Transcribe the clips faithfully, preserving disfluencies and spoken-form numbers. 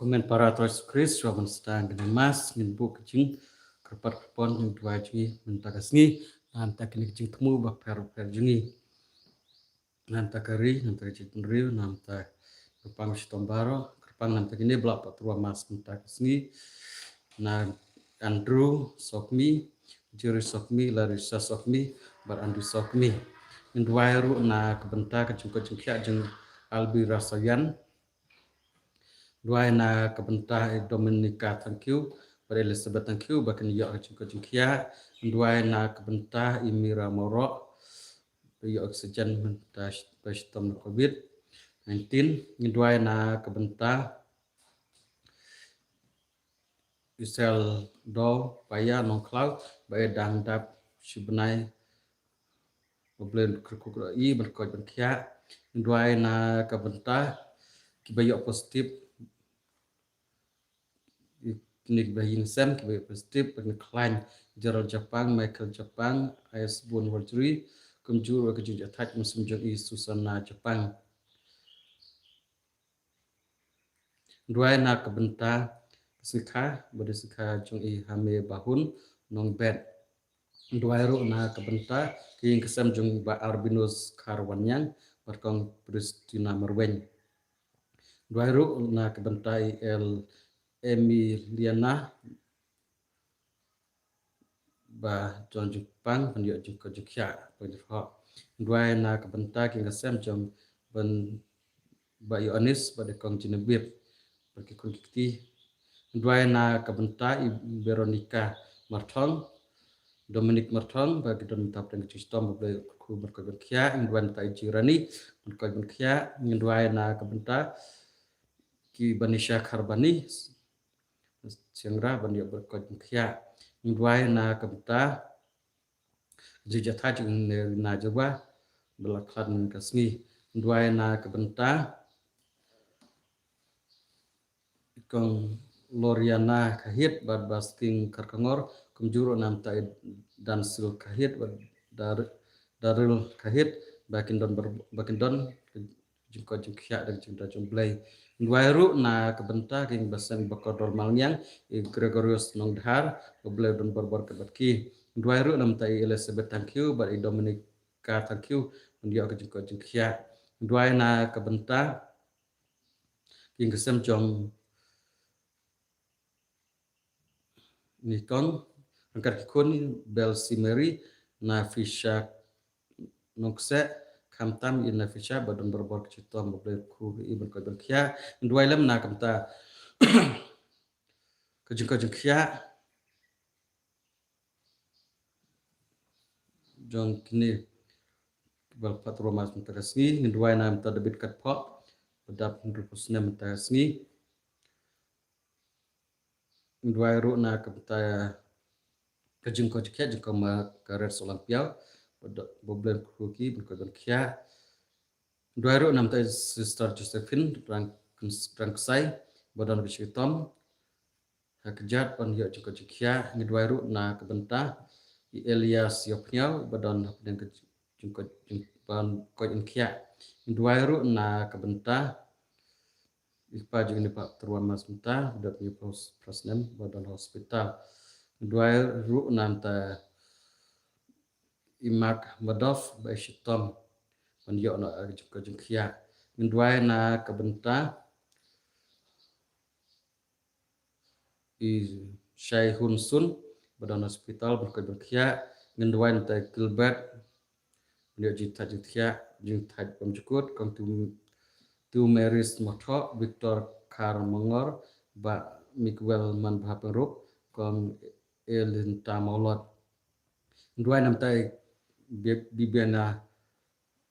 Kumne para Trai Jisu Khrist, shuwa ban sdang kane ka Mass, ngin buh ka jingkyrpad kyrpon jong i duwai jong ngi mynta ka sngi, na bynta kine ki jingthmu bapher bapher jong ngi. Na bynta ka ri, na bynta ka jaitbynriew, na bynta ka pang shitom baroh, kyrpang na bynta kine ba la pat rwai Mass mynta ka sngi, na Andrew Sokmi, Jerry Sokmi, Larissa Sokmi, bad Andrew Sokmi. Ngin duwai ruh na ka bynta ka jingkoit jingkhiah jong Albi Rasawian. Duwai na ka bynta i Dominica Thangkhiew bad Elizabeth Thangkhiew ba kin ïoh ka jingkoit jingkhiah. Duwai na ka bynta i Mira Mawroh ba ïoh oxygen mynta ba shitom na covid nineteen. Duwai na ka bynta Israel Daw Paya Nongkhlaw ba i dang dap shi bnai. Ba Blei un kyrkhu ïa i ban koit ban khiah. Duwai na ka bynta kiba ïoh positive, kine kiba ïing sem kiba ïoh positive, ba kin khlaiñ Gerald Japang, Michael Japang, Ice Bun Warjri, kumjuh ruh ka jingjahthait mynsiem jong i Susana Japang. Duwai na ka bynta ka sngi kha, ba dei sngi kha jong i Hame Bahun Nongbet. Duwai ruh na ka bynta ka ïing ka sem jong Bah Arbinus Kharwaniang bad Kong Pristina Marwein. Duwai ruh na ka bynta i El Emiliana ba don jingpang ban ïoh jingkoit jingkhiah, pang jingphoh. Duwai na ka bynta ki ïing ka sem jong Bah Ïoannis bad i Kong Genevieve bad ki khun ki kti. Duwai na ka bynta i Veronica Marthong, Dominic Marthong ba ki don mynta pdeng ka jingshitom, ba Blei un kyrkhu ban koit ban khiah. Duwai na ka bynta i Jirani ban koit ban khiah. Duwai na ka bynta ki Banisha Kharbani, Shangra ban ïoh ban koit ban khiah. Duwai na ka bynta ka jingjahthait jong i Nerina Jyrwa ba la khlad mynne ka sngi. Duwai na ka bynta i Kong Loriana Khahit bad Bah Sting Kharkongor, kumjuh ruh na ka bynta i Dansil Khahit bad Dar-, Daril Khahit ba kin don ber-, ba kin don jingkoit jingkhiah da ka jingdon jong U Blei. Duwai ruh na ka bynta ki ïing ba sem ba kordor Malngiang, i Gregorius Nongdhar, ba U Blei un don bor bad ki. Duwai ruh na ka bynta i Elizabeth Thangkhiew bad i Dominica Thangkhiew ban ïoh ka jingkoit jingkhiah. Duwai na ka bynta ki ïing ka sem jong Nikong, ryngkat ki khun, Belsi Mary, Nafisha Nongkseh, khamtam i Nafisha ba don bor bad ka jingshitom, ba Blei un kyrkhu ïa i ban koit ban khiah. Duwai lem na ka bynta ka jingkoit jingkhiah jong kine kiba la pat rwai Mass mynta ka sngi. Ngin duwai na ka bynta David Katphoh ba dap hynriewphew snem mynta ka sngi. Ngin duwai ruh na ka bynta ka jingkoit jingkhiah jong ka Margaret Sohlangpiaw, ba do-, ba U Blei un kyrkhu ïa ki ban koit ban khiah. Ngin duwai ruh na ka bynta Sister Josephine Rang-, Rangksai ba don ka jingshitom ha kjat ban ïoh jingkoit jingkhiah. Ngin duwai ruh na ka bynta i Elias Ïophniaw ba don hapdeng ka jingkoit jing-, ban koit ban khiah. Ngin duwai ruh na ka bynta i kpa jong i Bah Tyrwa Masmenta, ba dap hynñiewphew phra snem, ba don hospital. Ngin duwai ruh na ka bynta i Mark Madoff ba i shitom ban ïoh noh ka jingkoit jingkhiah. Ngin duwai na ka bynta i Shai Hun Sun ba don hospital ban koit ban khiah. Ngin duwai na ka bynta i Gilbert ban ïoh jingthait jingthiah, jingthait bymjukut, Kong Tiu, Tiu Maris Mothoh, Victor Kharmongor, Bah Miguel Manbha Pyngrope, Kong Elinta Mawlot. Ngin duwai na ka bynta i Bi-, Bibiana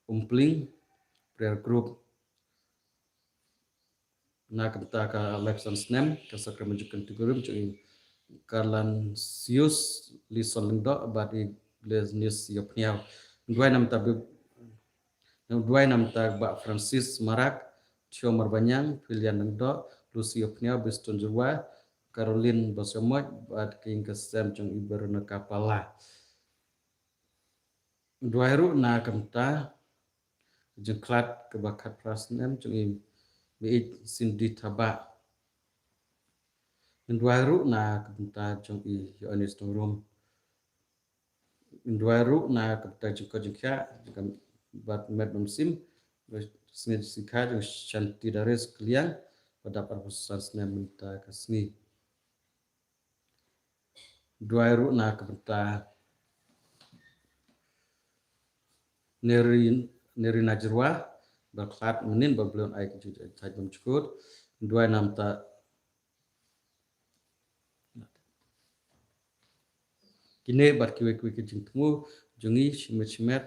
Umpling, prayer group. Na ka bynta ka laiphew san snem ka Sakramen jong ka Kynti Kurim jong i Carlansius Lison Lyngdoh bad i Gladys Ïophniaw. Ngin duwai na ka bynta Bib-, ngin duwai na ka bynta Bah Francis Marak, Thio Marbaniang, Philian Lyngdoh, Lucy Ïophniaw, Biston Jyrwa, Caroline Basaiawmoit bad ka ïing ka sem jong i Veronica Pala. Duwai ruh na ka bynta ka jingkhlad kaba khatphra snem jong i Meieit Cindy Thabah. Ngin duwai ruh na ka bynta jong i Ïoannis Nongrum. Ngin duwai ruh na ka bynta jingkoit jingkhiah jong ka bad met bad mynsiem. Ba sngi jingsikha jong Shanti Darius Kylliang ba dap arphew san snem mynta ka sngi. Duwai ruh na ka bynta Nerin, Nerina Jyrwa ba khlad mynnin ba U Blei un ai ka jingthait bymjukut. Duwai na ka bynta kine bad kiwei kiwei ki jingthmu jong ngi shimet shimet.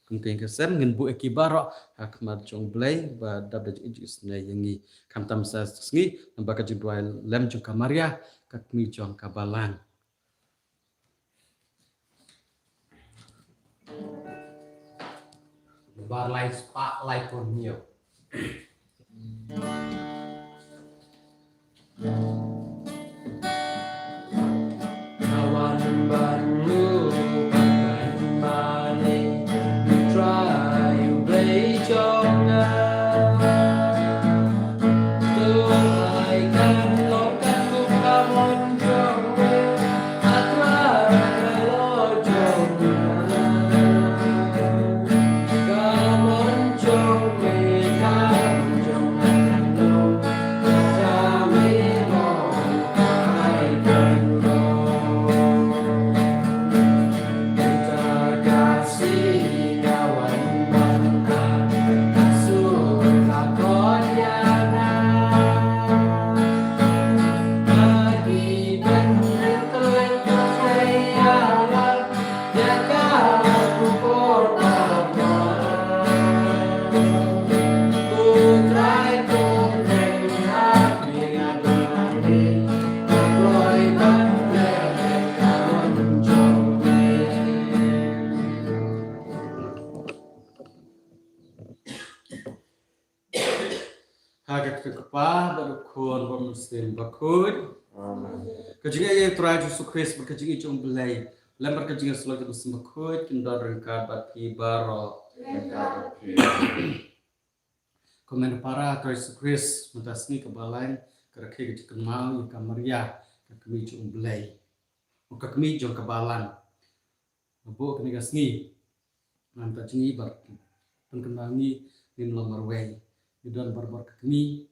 Kum ka ïing ka sem ngin buh ïa ki baroh ha khmat jong U Blei ba dap da jingïeit jingïeit ïa ngi. Khamtam sa sngi namar ka jingduwai lem jong ka Maria ka kmie jong ka balang. Bar lai spah lai phew hynñiew. Ha ka kyrteng u Kpa bad u Khun bad u Mynsiem Bakhuid. Amen. Ka jingïeit jong U Trai Jisu Khrist bad ka jingïeit jong U Blei lem bad ka jingïasyllok jong u Mynsiem Bakhuid kin don ryngkat bad phi baroh. Ryngkat bad phi. Ko hynmen para ha U Trai Jisu Khrist, mynta sngi ka balang ka rakhe ka jingkynmaw ïa ka Maria, ka kmie jong U Blei, ka kmie jong ka balang. Ba buh kane ka sngi na ka bynta jong ngi bad pynkynmaw ngi ngin long marwei, ngi don barabor ka kmie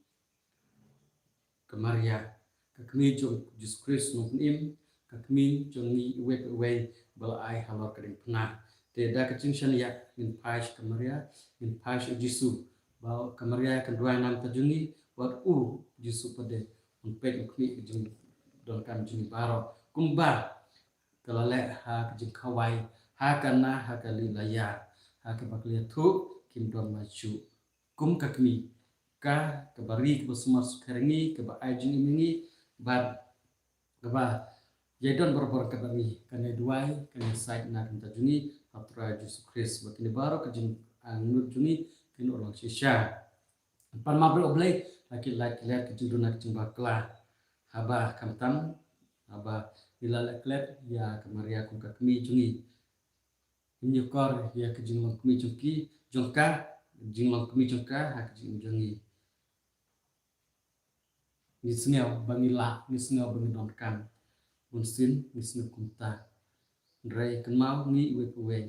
ka Maria, ka kmie jong Jisu Khrist Nongpynim, ka kmie jong ngi iwei pa iwei ba la ai halor ka diengphna. Te da ka jingshaniah ngin phai sha ka Maria, ngin phai sha u Jisu, ba ka Maria kan duwai na ka bynta jong ngi bad u Jisu pat un peit, un khmih ka jingdonkam jong ngi baroh. Kumba ka la leh ha ka jingkhawai, ha Kana, ha Galilea, ha kaba ki la ïathuh kim don ma shuh. Kum ka kmie, ka, kaba ri, kaba sumar sukher ïa ngi, kaba ai jingim ïa ngi, bad kaba ïai don barabor kata ngi, kan ïai duwai, kan ïai said na ka bynta jong ngi ha U Trai Jisu Khrist, ba kine baroh ka jingangnud jong ngi kin urlong shisha. Pan map ruh U Blei ha ki lad ki lad, ki jingduna ki jingbakla. Haba khamtam, haba ngi la leh klet ïa ka Maria kum ka kmie jong ngi, ngin ïakor ïa ka jinglong kmie jong ki, jong ka, jinglong kmie jong ka ha ka jingim jong ngi. Ngi sngew ba ngi lah, ngi sngew ba ngi donkam. Bunsien ngi sngew kumta. Hynrei kynmaw ngi iwei pa iwei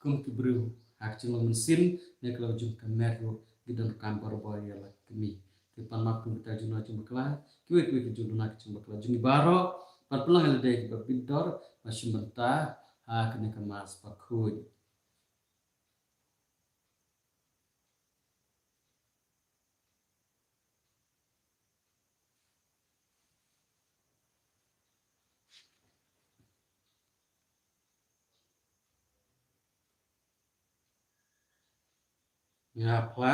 kum ki briew ha ka jinglong mynsiem ne ka lok jong ka met ruh ngi donkam barabor ïa la ka kmie. Te pan map kum kita ki jingduna ki jingbakla, kiwei kiwei ki jingduna ki jingbakla jong ngi baroh, ban pynlong ïa lade kiba bit dor ban shim bynta ha kane ka Mass bakhuid. Nga phla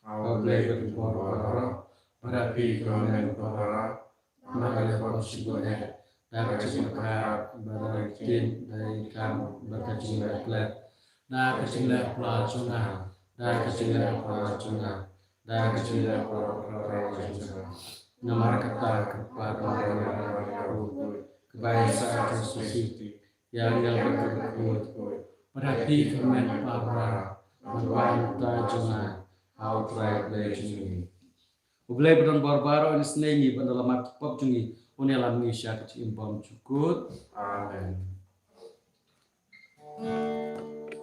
ha U Blei ba ki por baroh, bad ha phi ko hynmen ko para, ma nga la pom shibun eh, da ka jingmut, bad da ka ktien, da ka kam, bad ka jingleh klet, da ka jingleh phla jong nga, da ka jingleh phla jong nga, da ka jingleh phla jong nga. Namar kata ka Kpa, ka Maria, ka Balang, ka Baisah, ka Sumsiti, ïa angel bad ka bakhuid, bad ha phi ko hynmen ko para, ban duwai na ka bynta jong nga ha U Trai Blei jong ngi. U Blei ba don bor baroh un isynei ïa ngi bad da la map ki pop jong ngi un ïalam ïa ngi sha ka jingim bymjukut. Amen.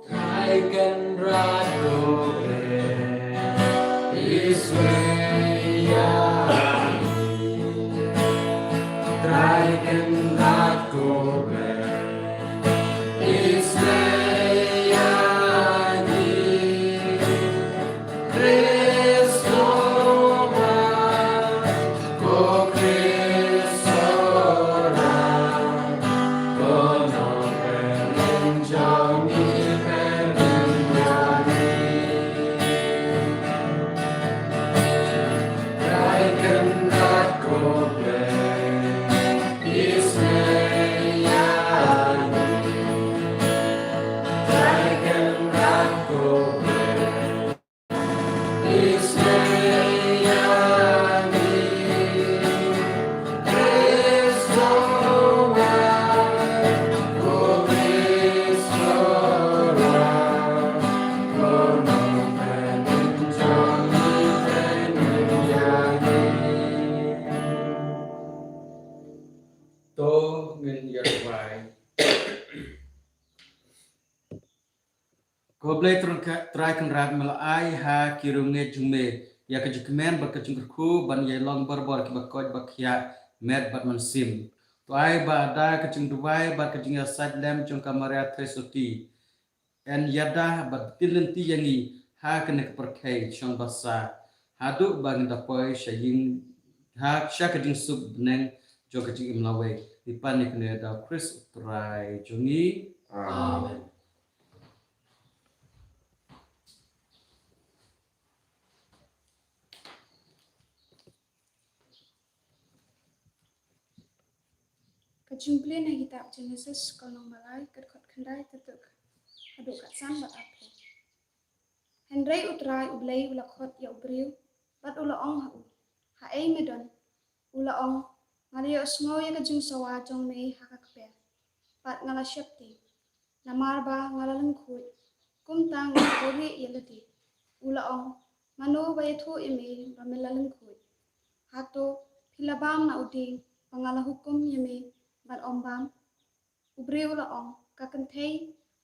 Trai Kynrad ko beh isynei ïa ngi. Trai Kynrad ko beh isynei ïa ngi. Kristo ma, ko Kristo ra, ko nongpynim jong ngi, pynim ïa ngi. Trai Kynrad ko beh isynei ïa ngi. Trai Kynrad ko beh To ngin ïa duwai. Ko Blei Trai Kynrad, me la ai ha ki riewngeit jong me ïa ka jingkmen bad ka jingkyrkhu ban ïa long barabor kiba koit ba khiah met bad mynsiem. To ai ba da ka jingduwai bad ka jingïasaid lem jong ka Maria Theisotti, yn ïada bad pynlynti ïa ngi ha kane ka pyrthei shong basa, haduh ba ngin da poi sha ïing, ha sha ka jingsuk bneng jong ka jingim lawei. Ngi pan ïa kane da u Khrist u Trai jong ngi. Amen. Ka jingpule na kitab Jenesis, ka lynnong ba lai, ka dkhot khyndai, ka dkhot haduh khatsan bad arphew. Hynrei U Trai U Blei u la khot ïa u briew, bad u la ong ha u, haei me don? U la ong, nga la ïohsngew ïa ka jingsawa jong me ha ka kper, bad nga la sheptieng, namar ba nga la lyngkhuid, kumta nga la buhrieh ïa lade. U la ong, mano ba ïathuh ïa me ba me la lyngkhuid? Hato phi la bam na u dieng ba nga la hukum ïa me ban ym bam? U briew u la ong, ka kynthei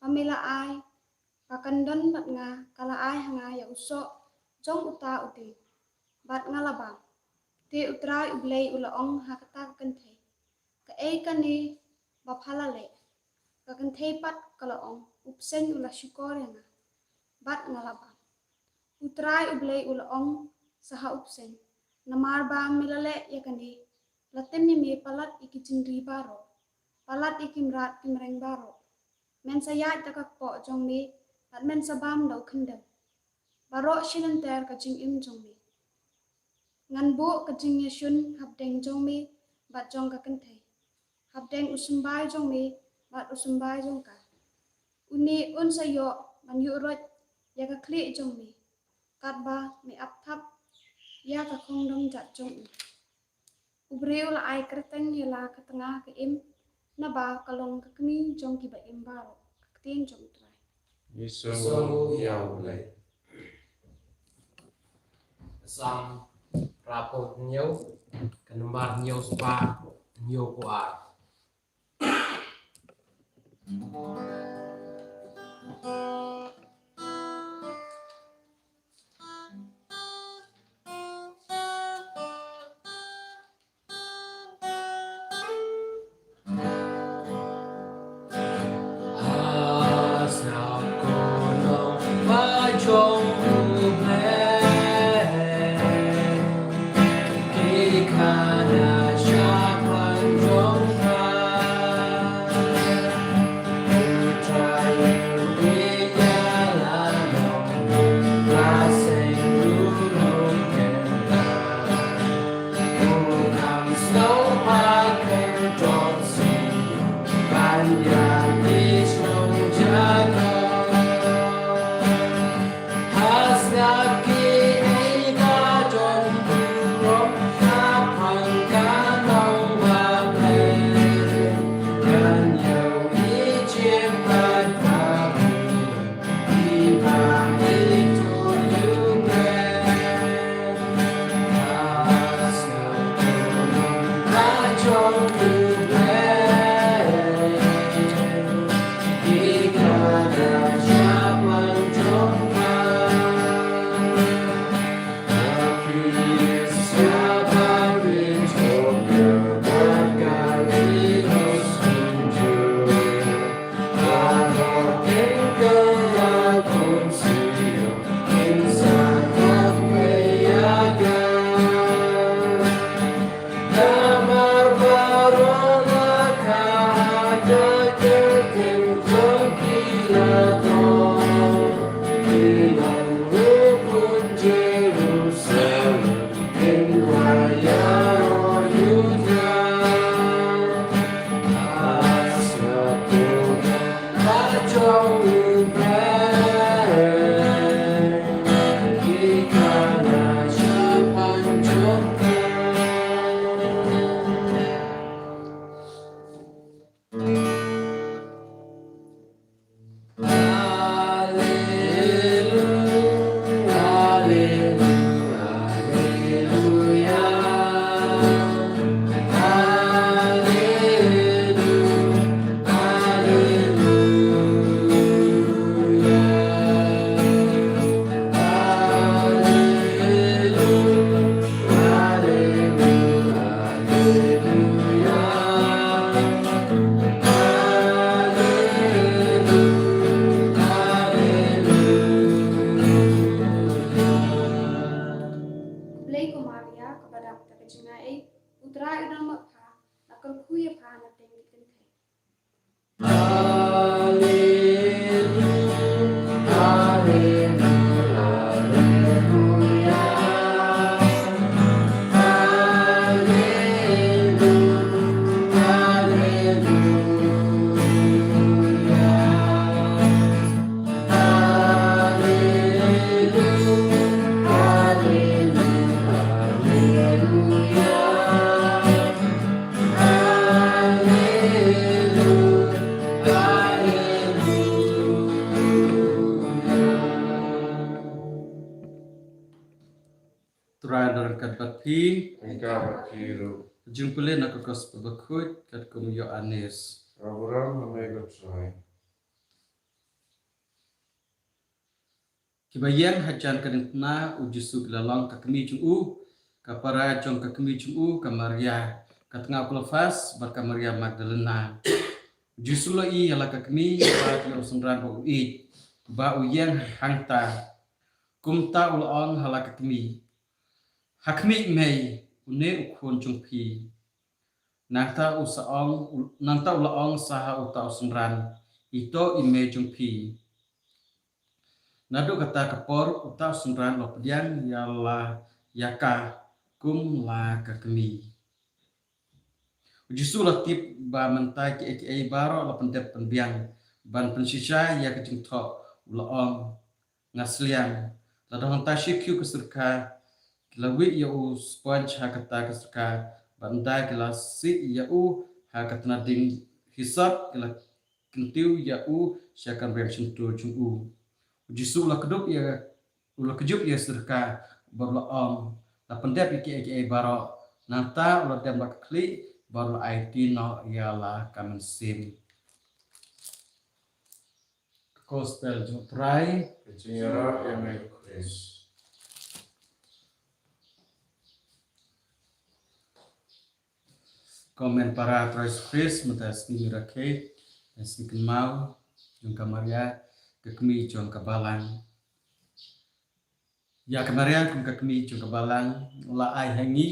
ba me la ai ba kan don bad nga, ka la ai ha nga ïa u soh jong uta u dieng, bad nga la bam. Te U Trai U Blei u la ong ha kata ka kynthei, kaei kane ba pha la leh? Ka kynthei pat ka la ong, u bseiñ u la shukor ïa nga, bad nga la bam. U Trai U Blei u la ong sa ha u bseiñ, namar ba me la leh ïa kane, la tim ïa me palat ïa ki jingri baroh, palat ïa ki mrad ki mreng baroh. Men sa ïaid da ka kpoh jong me, bad men sa bam da u khyndew baroh shi lynter ka jingim jong me. Ngan buh ka jingïashun hapdeng jong me bad jong ka kynthei, hapdeng u symbai jong me bad u symbai jong ka. Une un sa ïoh ban ïuh roit ïa ka khlieh jong me, katba me ap thap ïa ka khongdong jat jong u. U briew la ai kyrteng ïa la ka tnga ka Im, naba ka long ka kmie jong kiba im baroh. Ka ktien jong U Trai. Ngi sngewbha ïa U Blei. Salm phra phew hynñiew, ka nombar hynñiew spah hynñiew phew ar. Blei ko Maria, kaba dap da ka jingaiei, U Trai u don bad pha, la kyrkhu ïa pha na pdeng ki kynthei. Trai da ryngkat bad phi. Ryngkat bad phi ruh. Jingpule na ka Gospel bakhuid katkum u Ïoannis. Burom ïa me ko Trai. Kiba ïeng hajan ka diengphna u Jisu ki la long ka kmie jong u, ka para jong ka kmie jong u ka Maria ka tnga u Klophas bad ka Maria Magdalena. U Jisu u la ïohi ïa la ka kmie bad ïa u synran ba u ïeit ba u ïeng hangta. Kumta u la ong ha la ka kmie, "Ha khmih mei, une u khun jong phi." Nangta u sa ong, nangta u la ong sa ha uta u synran, "Ito i mei jong phi." Naduh kata ka por uta u synran u la pdiang ïa la, ïa ka kum la ka kmie. U Jisu u la tip ba mynta kiei kiei baroh la pyndep pynbiang ban pynshisha ïa ka jingthoh, u la ong, "Nga sliang." La don hangta shi kiew ka syrkha, ki la wih ïa u sponge ha kata ka syrkha, bad ynda ki la sih ïa u ha ka tnat ding hisop, ki la kyntiew ïa u sha ka rmiang shyntur jong u. U Jisu u la kdup ïa, u la kjut ïa syrkha bad u la ong, "La pyndep ïa kiei kiei baroh." Nangta u la dem la ka khlieh bad u la aiti noh ïa la ka mynsiem. Gospel jong u Trai. Ka jingïarap ïa me ko Khrist. Ko hynmen para Trai Jisu Khrist, mynta sngi Nyirakhe, sngi kynmaw jong ka Maria, ka kmie jong ka Balang. Ïa ka Maria kum ka kmie jong ka Balang, la ai ha ngi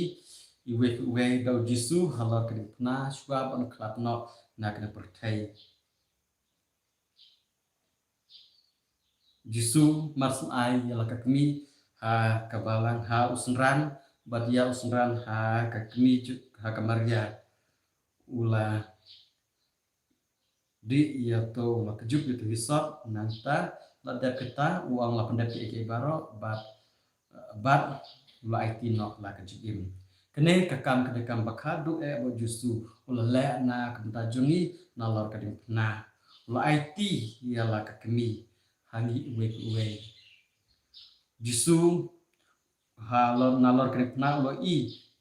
iwei pa iwei da u Jisu halor ka diengphna shuwa ban khlad noh na kane ka pyrthei. Jisu mar syn ai ïa la ka kmie ha ka Balang, ha u synran, bad ïa u synran ha ka kmie ju-, ha ka Maria. U la dih ïa to, u la kjut ïa to hisop, nangta la dep kata, u ong la pyndep kiei kiei baroh, bad bad u la aiti noh la ka jingim. Kane ka kam, kane ka kam ba khadduh eh ba u Jisu u la leh na ka bynta jong ngi nalor ka diengphna. U la aiti ïa la ka kmie ha ngi iwei pa iwei. Jisu halor, nalor ka diengphna u la ïohi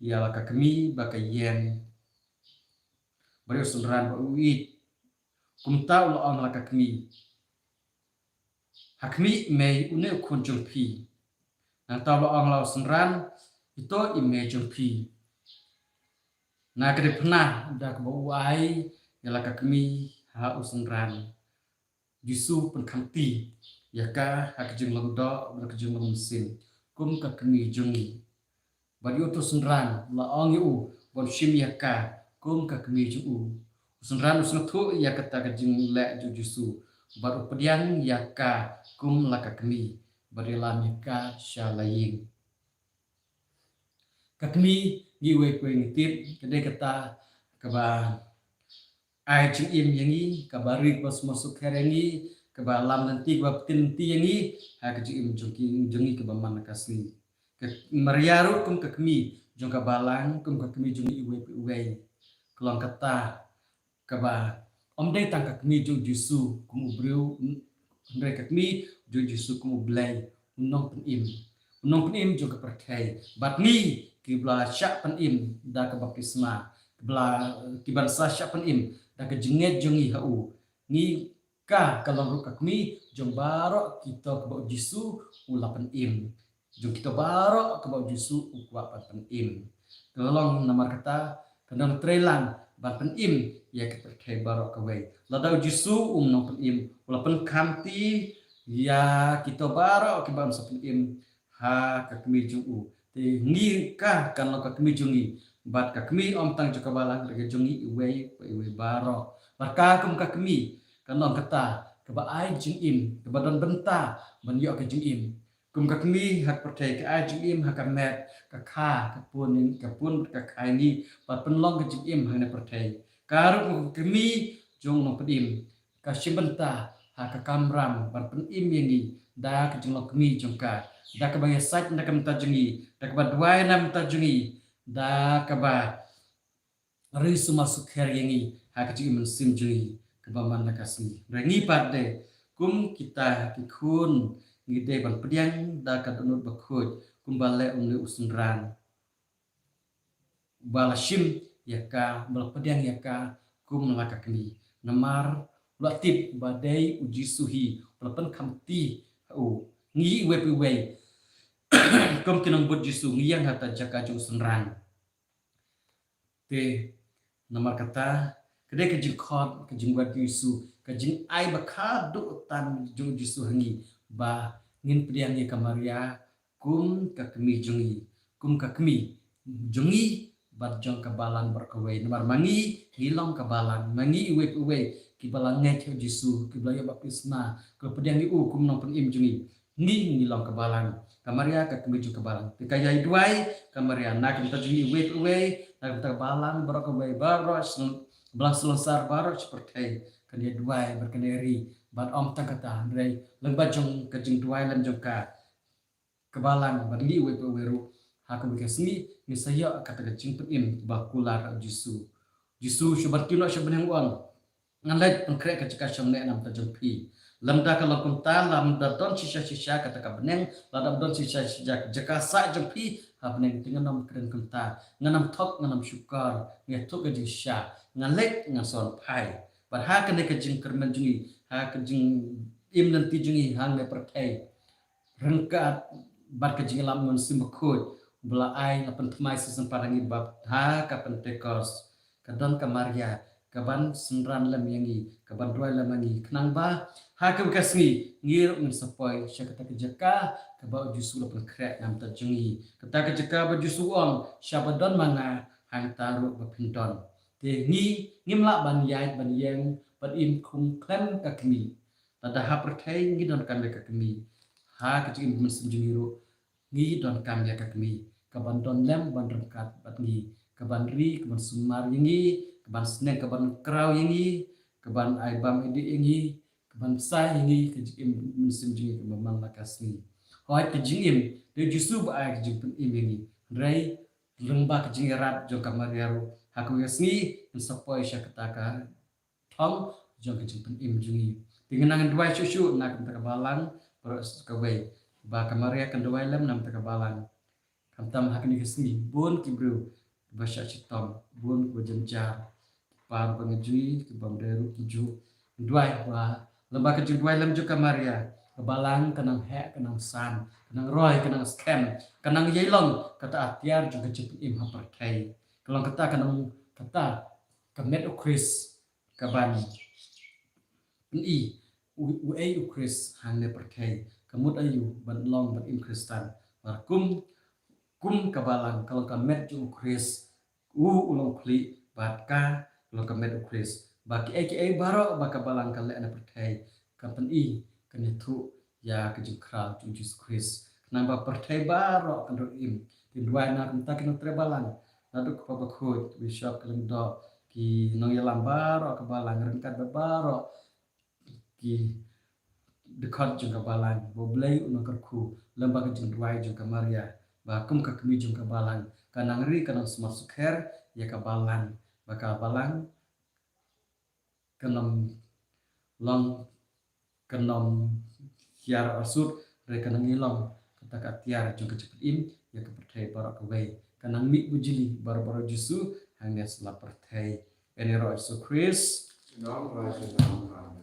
ïa la ka kmie ba ka ïeng bad ïa u synran ba u ïeit. Kumta u la ong ha la ka kmie, "Ha khmih mei, une u khun jong phi." Nangta u la ong ha la u synran, "Ito i mei jong phi." Na ka diengphna da kaba u ai ïa la ka kmie ha u synran, Jisu u pynkhangti ïa ka ha ka jinglong doh bad ka jinglong mynsiem kum ka kmie jong ngi. Bad ïa uto u synran la ong ïa u ban shim ïa ka kum ka kmie jong u. U synran u sngewthuh ïa kata ka jingleh jong u Jisu bad u pdiang ïa ka kum la ka kmie bad u ïalam ïa ka sha la ïing. Ka kmie, ngi iwei pa iwei ngi tip ka dei kata kaba ai jingim ïa ngi, kaba ri kaba sumar sukher ïa ngi, kaba lam lynti, kaba pynlynti ïa ngi ha ka jingim jong ki, jong ngi kaba man la ka sngi. Ka Maria ruh kum ka kmie jong ka balang, kum ka kmie jong ngi iwei pa iwei. Ka long kata kaba ym dei tang ka kmie jong u Jisu kum u briew, hynrei ka kmie jong u Jisu kum u Blei, u nongpynim. U nongpynim jong ka pyrthei. Bad ngi kiba la shah pynim da ka baptisma, kiba la, kiban sa shah pynim da ka jingngeit jong ngi ha u. Ngi ka, ka long ruh ka kmie jong baroh kito kaba u Jisu u la pynim. Jong kito baroh kaba u Jisu u kwah ban pynim. Ka long namar kata, kan don treilang ban pynim ïa ka pyrthei baroh kawei. Lada u Jisu um nongpynim, u la pynkham ti ïa kito baroh kiba ym sa pynim ha ka kmie jong u. Te ngi ka, kan long ka kmie jong ngi. Bad ka kmie ym tang jong ka balang, hynrei ka jong ngi iwei pa iwei baroh. Bad ka kum ka kmie, kan long kata kaba ai jingim, kaba don bynta ban ïoh ka jingim. Kum ka kmie ha ka pyrthei, ka ai jingim ha ka met, ka kha, ka pun, ka pun ka kha ïa ngi, bad pynlong ka jingim hangne pyrthei. Ka ruh kum ka kmie jong u nongpynim, ka shim bynta ha ka kamram ban pynim ïa ngi da ka jinglong kmie jong ka, da kaba ïasaid na ka bynta jong ngi, da kaba duwai na ka bynta jong ngi, da kaba ri sumar sukher ïa ngi ha ka jingim mynsiem jong ngi kaba man la ka sngi. Hynrei ngi pat de, kum kita ki khun, ngi dei ban pdiang da ka dohnud bakhuid, kumba leh une u synran ba la shim ïa ka, ba la pdiang ïa ka kum la ka kmie. Namar u la tip ba dei u Jisu hi u la pynkham ti ha u. Ngi iwei pa iwei kum ki nongbud Jisu ngi ïeng ha ka jaka jong u synran. Te namar kata, ka dei ka jingkhot, ka jingwad u Jisu, ka jingai ba khadduh tam jong u Jisu ha ngi, ba ngin pdiang ïa ka Maria kum ka kmie jong ngi, kum ka kmie jong ngi bad jong ka balang baroh kawei. Namar ma ngi, ngi long ka balang, ma ngi iwei pa iwei kiba la ngeit ha u Jisu, kiba la ïoh baptisma, kiba la pdiang ïa u kum nongpynim jong ngi. Ngi, ngi long ka balang. Ka Maria ka kmie jong ka balang. Te ka ïai duwai ka Maria na ka bynta jong ngi iwei pa iwei, na ka bynta ka balang baroh kawei, baroh shlong-, balang shlonsar baroh shi pyrthei. Kan ïai duwai bad kan ïai ri bad ym tang kata, hynrei lyngba jong ka jingduwai lem jong ka, ka balang bad ngi iwei pa iwei ruh, ha kawei ka sngi ngin sa ïoh kata ka jingpynim ba kular ha u Jisu. Jisu shu ban kiew noh sha bneng u ong, ngan leit pynkhreh ka jaka shongneh na ka bynta jong phi. Lymda ka long kumta, lymda don shisha shisha kata ka bneng, lada don shisha shisha jaka sah jong phi ha bneng, te ngan ym kren kumta, ngan ym thok, ngan ym shukor, ngan ïathuh ka jingshisha, ngan leit, ngan sa wan phai. Bad ha kane ka jingkyrmen jong ngi, ha ka jingim lynti jong ngi hangne pyrthei, ryngkat bad ka jingïalam u Mynsiem Bakhuid ba la ai, la pynthymmai shisyndon pat ha ngi ba ha ka Pentekost, ka don ka Maria kaban synran lem ïa ngi, kaban duwai lem ïa ngi, khnang ba ha kawei ka sngi ngi ruh ngin sa poi sha kata ka jaka kaba u Jisu la pynkhreh na ka bynta jong ngi. Kata ka jaka ba u Jisu u ong, shaba don ma nga, hangta ruh ba phin don. Te ngi, ngim lah ban ïaid ban ïeng ban im khum khlem ka kmie. Lada ha pyrthei ngi donkam ïa ka kmie, ha ka jingim mynsiem jong ngi ruh ngi donkam ïa ka kmie, kaban don lem ban ryngkat bad ngi, kaban ri, kaban sumar ïa ngi, kaban sneng, kaban kraw ïa ngi, kaban ai bam ai dih ïa ngi, kaban bsa ïa ngi, ka jingim mynsiem jong ngi kaba man la ka sngi. Hooid, ka jingim, dei u Jisu ba ai ka jingpynim ïa ngi. Hynrei lyngba ka jingïarap jong ka Maria ruh, ha kawei ka sngi ngin sa poi sha kata ka thong jong ka jingpynim jong ngi. Te ngin nang duwai shuh shuh na ka bynta ka balang baroh kawei, ba ka Maria kan duwai lem na ka bynta ka balang. Khamtam ha kane ka sngi, bun ki briew ba shah shitom, bun kiba jynjar, ki para bangeit jong ngi, kiba ym dei ruh ki Jiw. Duwai ba lyngba ka jingduwai lem jong ka Maria, ka balang ka nang heh, ka nang san, ka nang roi, ka nang skhem, ka nang ïai long kata atiar jong ka jingpynim ha pyrthei. Ka long kata, ka nang kata ka met u Khrist, kaban pyni u, uei u Khrist hangne pyrthei, ka mut aïu ban long, ban im Khristan. Namar kum, kum ka balang ka long ka met jong u Khrist, u, u long u khlieh bad ka long ka met u Khrist. Ba kiei kiei baroh ba ka balang ka leh na pyrthei, kan pyni, kan ïathuh ïa ka jingkhraw jong u Jisu Khrist, khnang ba pyrthei baroh kan ïoh im. Te duwai na ka bynta ki nongtrei balang, naduh u Kpa Bakhuid, Bishop, ki lyngdoh, ki nongïalam baroh ka balang, ryngkat bad baroh ki Dkhot jong ka balang, ba U Blei u nang kyrkhu lem bad ka jingduwai jong ka Maria, ba kum ka kmie jong ka balang, ka nang ri ka nang sumar sukher ïa ka balang, ba ka balang kan ym long, kan ym hiar arsut, hynrei kan nang ïalong kata ka tiar jong ka jingpynim ïa ka pyrthei baroh kawei. Kan nang mih bujli baroh baroh Jisu hangne sha la pyrthei. Ïa kane ruh Jisu Khrist. Amen.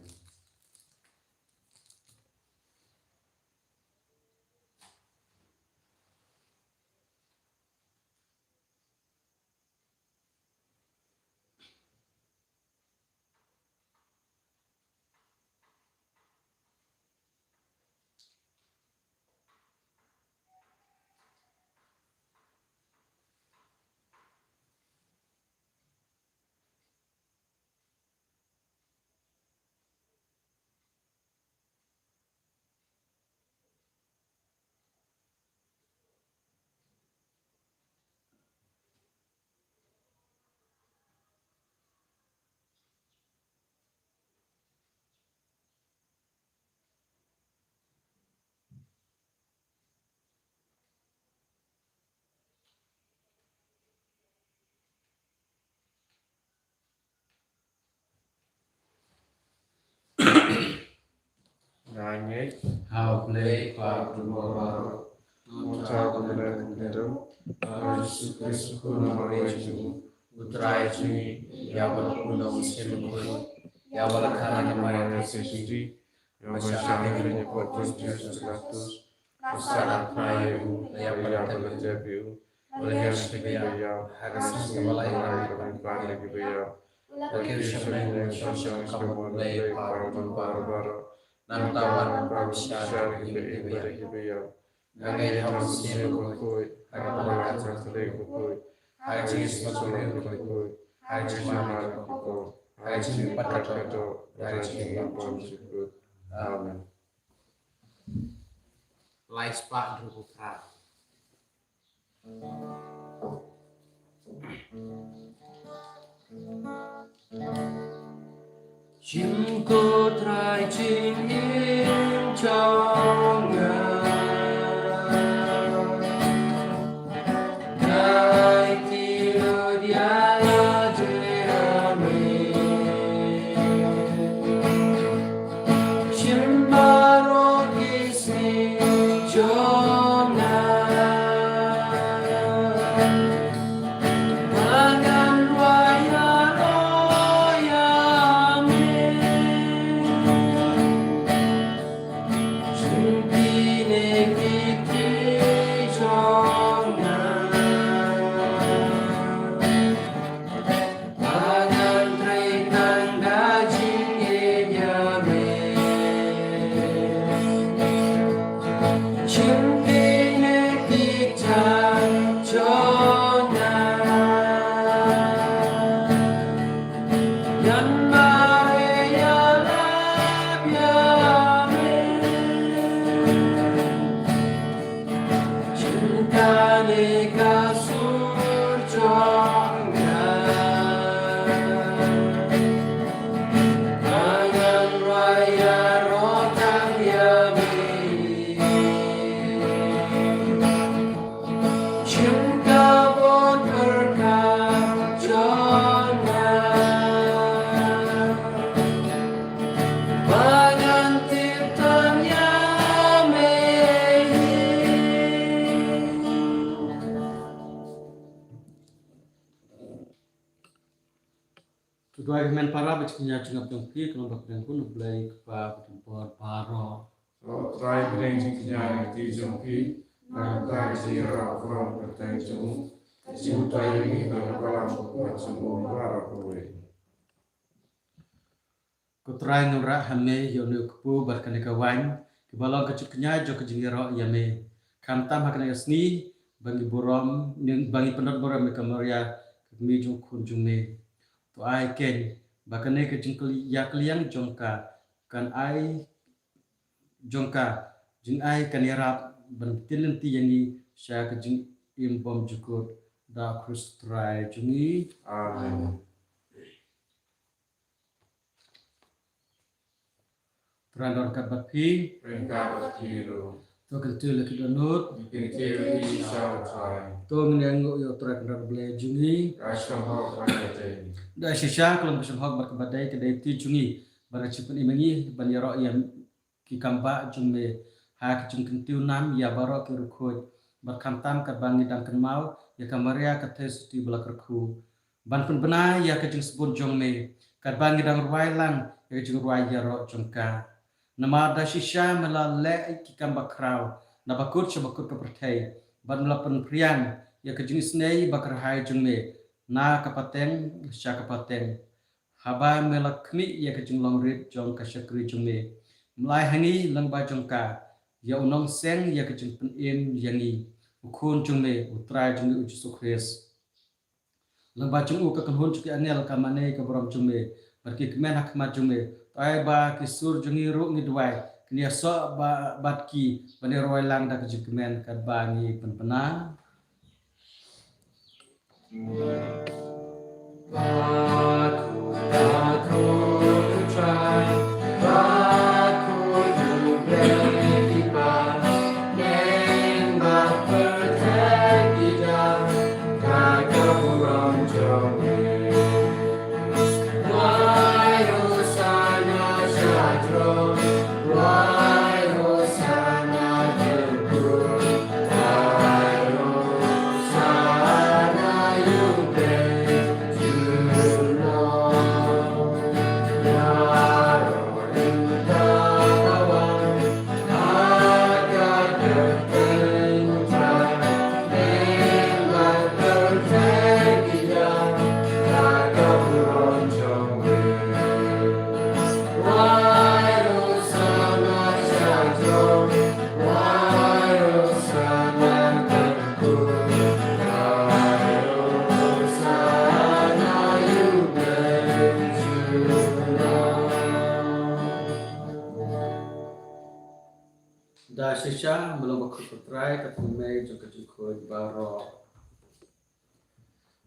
Nga ngeit ha U Blei Kpa jong u baroh, u Trai uba dei kumjuh, ha U Jisu Khrist u Khun u Marwei jong u, u Trai jong ngi, ïa uba la pun da u Mynsiem Bakhuid, ïa uba la kha na ka Maria Theisotti, ïa uba shah kyrkhu ha u Pontius Pilatus, ba la sah arphylla ïa u, la ïap bad la tep ïa u, ba la hiar sha kiba ïap, ha ka sngi kaba lai, la wan ban leh kiba ïap, la kiew sha bneng, la shong sha ka kynduh U Blei Kpa jong u baroh baroh. Nangta u wan ban pynshai ïa kiba im bad kiba ïap. Nga ngeit ha u Mynsiem Bakhuid, ha ka Balang Katholik bakhuid, ha ka jingisynei bakhuid, ha ka jingmane bakhuid, ha ka jingmihpat ka doh, ha ka jingim jong u Jisu. Amen. Lai spah hynriew phew phra. Shim ko Trai jingim jong nga. Dei ki lut ïa la jong nga. Shim baroh ki sngi jong nga. Ba ngan duwai ïaroh ïa me. Jong kine ki kti jong nga. Ba ngan trei tang da jingïeit ïa me. Jong kine ki kjat jong nga. Ngan mareh ïalap ïa me. Jong kane ka sur jong nga. Ba ngan duwai ïaroh tang ïa me. Jong ka bor pyrkhat jong nga. Ba ngan tip tang ïa me. To duwai kmen para ba jingkñia jingngap jong phi kan long ba pdeng khun U Blei Kpa ba don bor baroh. To Trai pdeng jingkñia jingngap jong phi, nangta jingïarap burom kyrteng jong u, jingmyntoi ïa ngi na ka balang bakhuid jong u baroh kawei. Ko Trai ngan wanrah ha me ïa une u kpu bad kane ka waiñ, kiba long ka jingkñia jong ka jingïaroh ïa me. Khamtam ha kane ka sngi, ba ngi burom, ba ngi pyndon burom ïa ka Maria, ka kmie jong u khun jong me. To ai keiñ, ba kane ka jingkylli-, ïakylliang jong ka, kan ai, jong ka, jingai kan ïarap, ban ktien lynti ïa ngi, sha ka jingim bymjukut, da U Khrist Trai jong ngi. Amen. Trai don kat bad phi. Ryngkat bad phi ruh. To kyntiew la ki dohnud. Kyntiew ïa ki sha U Trai. To ngin ïa nguh ïa U Trai Kynrad Blei jong ngi. Ka sngewhok bad ka dei. Da shisha ka long ka sngewhok bad kaba dei, ka dei ti jong ngi. Bad ka jingpynim ïa ngi ban ïaroh ïa ki kam bah jong me ha ka jingkyntiew nam ïa baroh ki riewkhuid. Bad khamtam katba ngi dang kynmaw ïa ka Maria ka theisotti ba la kyrkhu, ban pynbna ïa ka jingsbun jong me katba ngi dang rwai lang ïa ka jingrwai ïaroh jong ka. Namar da shisha me la leh ki kam bakhraw na bakut sha bakut ka pyrthei, bad me la pynphriang ïa ka jingisynei bakyrhai jong me na ka pateng sha ka pateng. Haba me la khmih ïa ka jinglong rit jong ka shakri jong me, me la ai ha ngi lyngba jong ka ïa u nongseng ïa ka jingpynim ïa ngi, u Khun jong me, U Trai jong ngi U Jisu Khrist. Lyngba jong u ka kynhun jong ki angel ka mane ïa ka burom jong me, bad ki kmen ha khmat jong me. To ai ba ki sur jong ngi ruh ngi duwai kin ïasoh ba-, bad ki ban ïa rwai lang da ka jingkmen katba ngi pynbna. Da shisha me long bakhuid, ko Trai, ka thymmei jong ka jingkhuid baroh.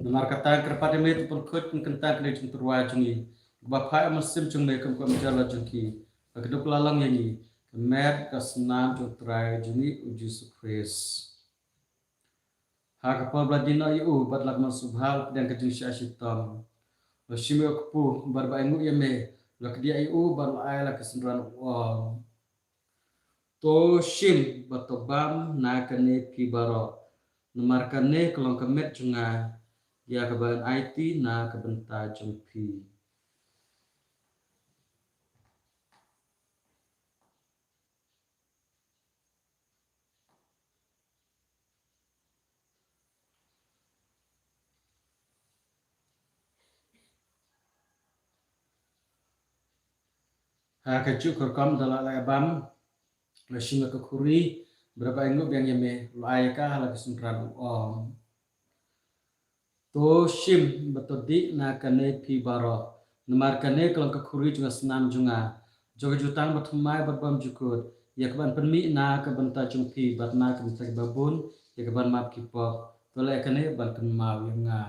Namar kata kyrpad ïa me, to pynkhuid pynkyntang kane ka jingtyrwa jong ngi, kaba phah ïa ka mynsiem jong me kum ka umjar la jong ki, ba ka duk la long ïa ngi ka met ka snam jong U Trai jong ngi U Jisu Khrist. Ha ka por ba la die noh ïa u bad la kynmaw sngewbha u pdiang ka jingshah shitom, la shim ïa u kpu bad ba ainguh ïa me, la kdiah ïa u bad la ai la ki synran, u ong: To shim bad to bam na kane phi baroh, namar kane ka long ka met jong nga, ïa kaba yn aiti na ka bynta jong phi. Ha kajuh ka rukom da la leh bam, la shim ïa ka khuri, bad ba ainguh biang ïa me, la ai ïa ka ha la ki synran, u ong: To shim bad to dih na kane phi baroh, namar kane ka long ka khuri jong ka snam jong nga, jong ka jutang bathymmai bad bymjukut, ïa kaban pynmih na ka bynta jong phi bad na ka bynta kiba bun, ïa kaban map ki pop. To leh ïa kane ban kynmaw ïa nga.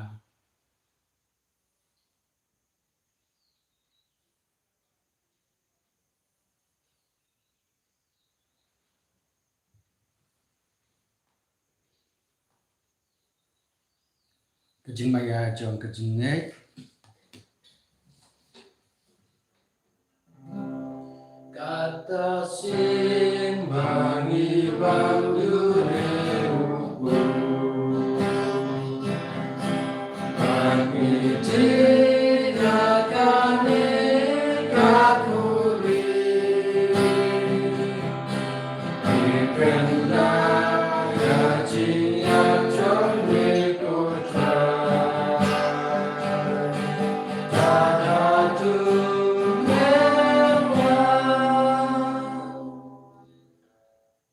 Ka jingmaïa jong ka jingngeit. Kata sien ba ngi bam dure u Blei, ba ngi dih na kane ka khuri. Ngi kren da ka jingïaid jong me, ko Trai.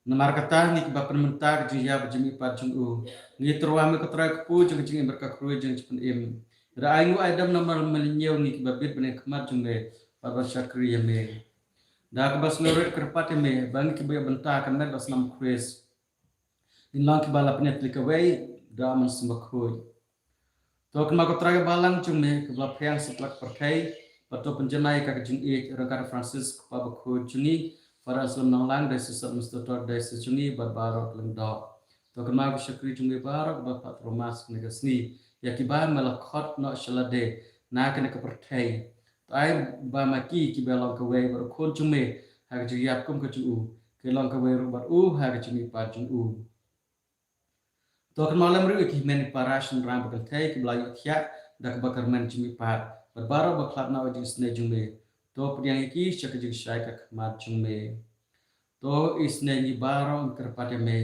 Namar kata, ngi kiba pynmynta ka jingïap bad jingmihpat jong u, ngi tyrwa me ko Trai, kpu jong ka jingim bad ka khrui jong ka jingpynim. Lada ainguh aidam namar me lynñiew, ngi kiba bit ban ïeng khmat jong me bad ban shakri ïa me. Da kaba sngewrit kyrpad ïa me ba ngi kiba ïoh bynta ka met bad snam u Khrist, ngin long kiba la pynïatylli kawei da u Mynsiem Bakhuid. To kynmaw ko Trai ka balang jong me kaba la phriang satlak pyrthei, Bad to pynjanai ka jingïeit ryngkat Francis, kpa bakhuid jong ngi, Father Anselm Nonglang, Diocese Administrator, Diocese jong ngi, bad baroh ki lyngdoh. To kynmaw ki shakri jong me baroh kiba phah tyrwa Mass kane ka sngi, ïa kiba me la khot noh sha lade na kane ka pyrthei. To ai ba ma ki kiba long kawei bad u Khun jong me ha ka jingïap kum ka jong u, kin long kawei ruh bad u ha ka jingmihpat jong u. To kynmaw lem ruh ïa ki hynmen para shynrang ba kynthei kiba la ïoh thiah da kaba kyrmen jingmihpat, bad baroh ba khlad na u jingsnei jong me. To pdiang ïa ki sha ka jingshai ka khmat jong me. To isnei ngi baroh ngi kyrpad ïa me.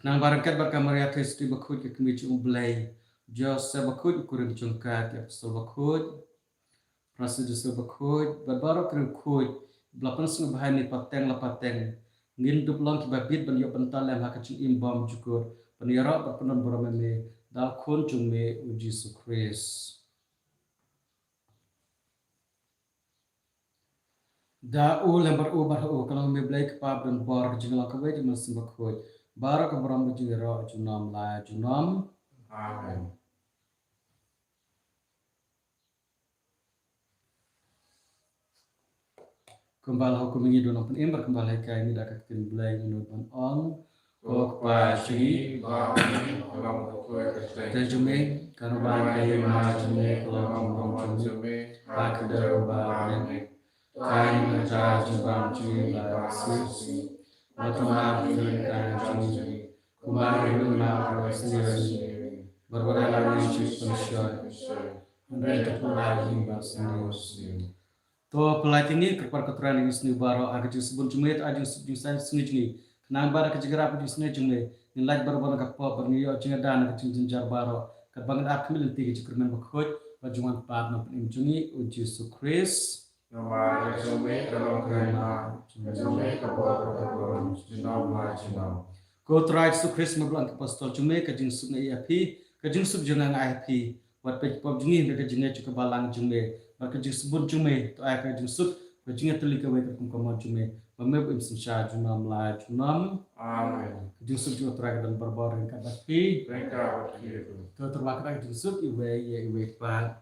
Khnang ba ryngkat bad ka Maria Theisotti bakhuid ka kmie jong u Blei, Joseph bakhuid u kurim jong ka, ki apostol bakhuid, Francis Joseph bakhuid, bad baroh ki riewkhuid ba la pynsngewbha ïa me pateng la pateng, ngin dup long kiba bit ban ïoh bynta lem ha ka jingim bymjukut, ban ïaroh bad pyndon burom ïa me da u Khun jong me u Jisu Khrist. Da u lem bad u bad ha u ka long me Blei Kpa ba don bor, ka jinglong kawei jong u Mynsiem Bakhuid, baroh ka burom ka jingïaroh junom la junom. Amen. Kumba la hukum ïa ngi, dang ngi pynim bad kumba la hikai ïa ngi da ka ktien Blei, ngin nud ban ong: Ko Kpa jong ngi ba ha bneng, ka long bakhuid ka kyrteng jong me, kan wan ka hima jong me, ka long ka burom jong me, ha ka kyrteng ba ha bneng. To ai ïa ngi mynta ka jingbam jong ngi ba shisien, bad to map ïa ngi ka jong ngi, kumba ngi map ïa ki sniew, bad wat ïa ngi sha pynshoi, hynrei to pynlait ïa ngi bad sniew. To pynlait ïa ngi, kyrpad ko Trai, na ki sniew baroh, ha ka jingsbun jong me to ai jingsuk jingsaiñ sngi jong ngi, khnang ba da ka jingïarap ka jingsngew jong me ngin lait baroh na ka pop, bad ngin ïoh jingïada na ka jingjynjar baroh, katba ngin ap khmih lynti ka jingkyrmen bakhuid bad jingwan pat na u Nongpynim jong ngi u Jisu Khrist. Namar ka jong me ka long ka hima, ka jong me ka bor bad ka burom, junom la junom. Ko Trai Jisu Khrist, me ba la ong ki apostol jong me, ka jingsuk nga ai ha phi, ka jingsuk jong nga nga ai ha phi. Wat peit ki pop jong ngi, hynrei ka jingngeit jong ka balang jong me bad ka jingsbun jong me, to ai ka jingsuk, ka jingïatylli kawei katkum ka mon jong me, ba me u im synshar junom la junom. Amen. Ka jingsuk jong u Trai ka don barabor ryngkat bad phi. Ryngkat bad phi ruh. To tyrwa kane ka jingsuk iwei ïa iwei pat.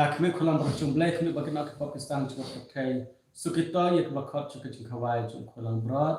Ha khmih, khun langbrot jong u Blei, khmih ba kin ïoh ki pop ki sang jong ka pyrthei. Suk ïa kito kiba khot sha ka jingkhawai jong u khun langbrot.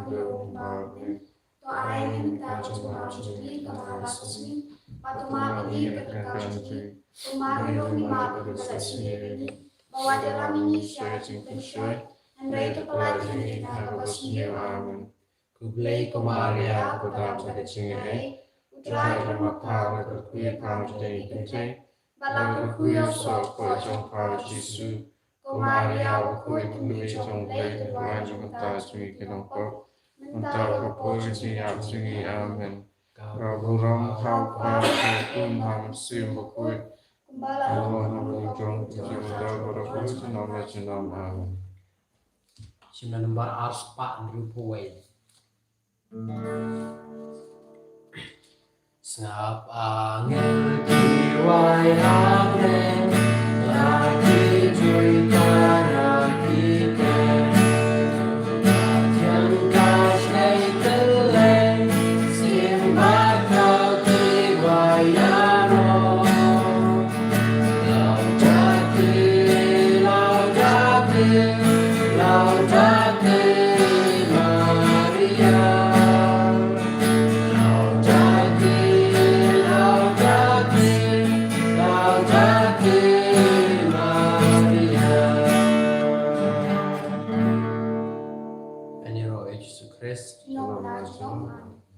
khyndew, uba To ai mynta ka jingmut jong ngi ka la shisien, bad to map ïa ngi ka ryngkat jong ngi, kumba ngi ruh ngi map ïa ki ba la sniew ïa ngi. Bad wat ïalam ïa ngi sha ka jingpynshoi, hynrei to pynlait ïa ngi na kaba sniew. Amen. Khublei ko Maria, ko dap da ka jingaiei, U Trai u don bad pha, la kyrkhu ïa pha ha ki kynthei, bad la kyrkhu ïa u soh jong pha u Jisu. Ko Maria, bakhuid, kmie jong U Blei, to duwai ïa ngi bynta jong ngi ki nongpop, mynta bad ka por jingïap jong ngi. Amen. Ka burom ha U Kpa, ha U Khun, ha U Mynsiem Bakhuid, kumba la long ha la ka por, jong ka jong ka baroh, junom la junom. Amen. Shim na nombar ar spah hynriewphew wei. Sngap angel ki wai ha bneng, la ki jui tara ki ker. Ïeng ka shnei tylleng, siem bad ki wai ïaroh. Amen.